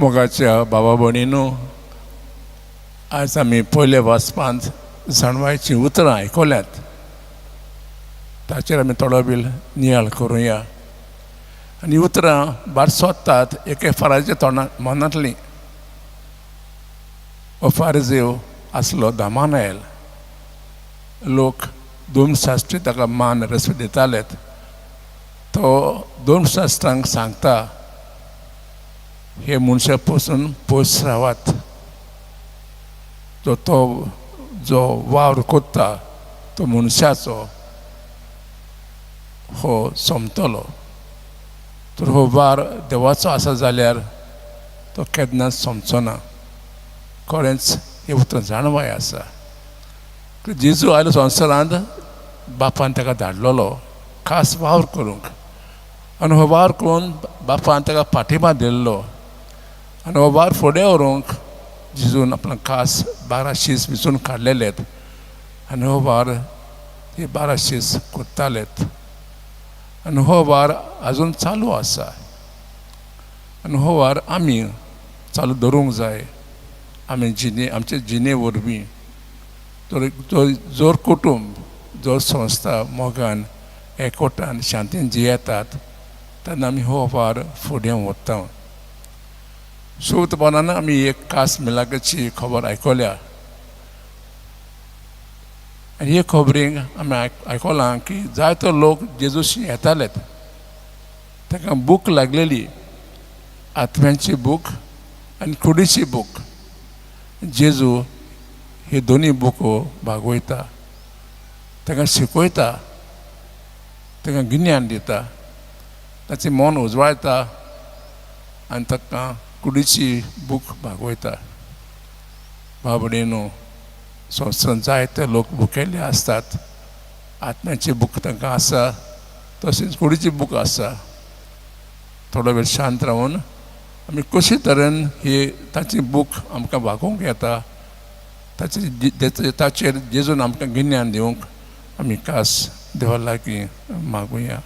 मोगाच्या बाबा भयणीनो, आयज आमी पयले वाचपांत जाणवायचीं उतरां आयकल्यांत. ताचेर आमी थोडो वेळ नियाळ करुया. आनी उतरां भार सोदतात एके फाराच्या तोंडा मनांतलीं. हो फारजेव आसलो दामानायल. लोक धर्मशास्त्री ताका मान रेस्पेद दितालेत. तो धर्मशास्त्रांक सांगता, हे मनशा पसून पयस रावात. जो तो जो वावर कोत्ता तो मनशाचो हो सोंपतलो, तर हो वावर देवाचो आसा जाल्यार तो केन्नाच सोंपचो ना. खरेंच हें उतरां जाणवाय आसा. जेजू आयलो संवसारांत, बापान ताका धाडलेलो खास वावर करूंक आनी हो वावर करून बापान ताका पाठिंबा दिल्लो. आनी हो वावर फुडें व्हरूंक जेजून आपलो खास 12 शीस वेंचून काडलेलेत आनी हो वावर हे 12 शीस करतालेत. आनी हो वावर आजून चालू आसा आनी हो वावर आमी चालू दवरूंक जाय. आमी जिणे आमचे जिणे वरवीं तर जर कुटूंब, जर संस्था मोगान, एकवटान, शांतीन जियेतात तेन्ना आमी हो वावर फुडें व्हरता. सुवतपणान आमी एक खास मिलाग्राची खबर आयकल्या आनी हे खबरीक आमी आयकलां की जायतो लोक जेजूशी येतालेत. ताका भूक लागलेली, आत्म्यांची भूक आनी कुडीची भूक. जेजू हे दोनी भुको भागयता, ताका शिकयता, ताका गिन्यान दिता, ताचें मन उजवाडटा आनी ताका कुडीची भूक भागयता. बाबडेनो, संवसारांत जायते लोक भुकेल्ले आसतात. आत्म्याची भूक तांकां आसा, तशेंच कुडीची भूक आसा. थोडो वेळ शांत रावन आमी कशे तरेन ही ताची भूक आमकां भागोवंक येता ताचेर जेजून आमकां गिन्यान दिवंक आमी खास देवा लागीं मागुया.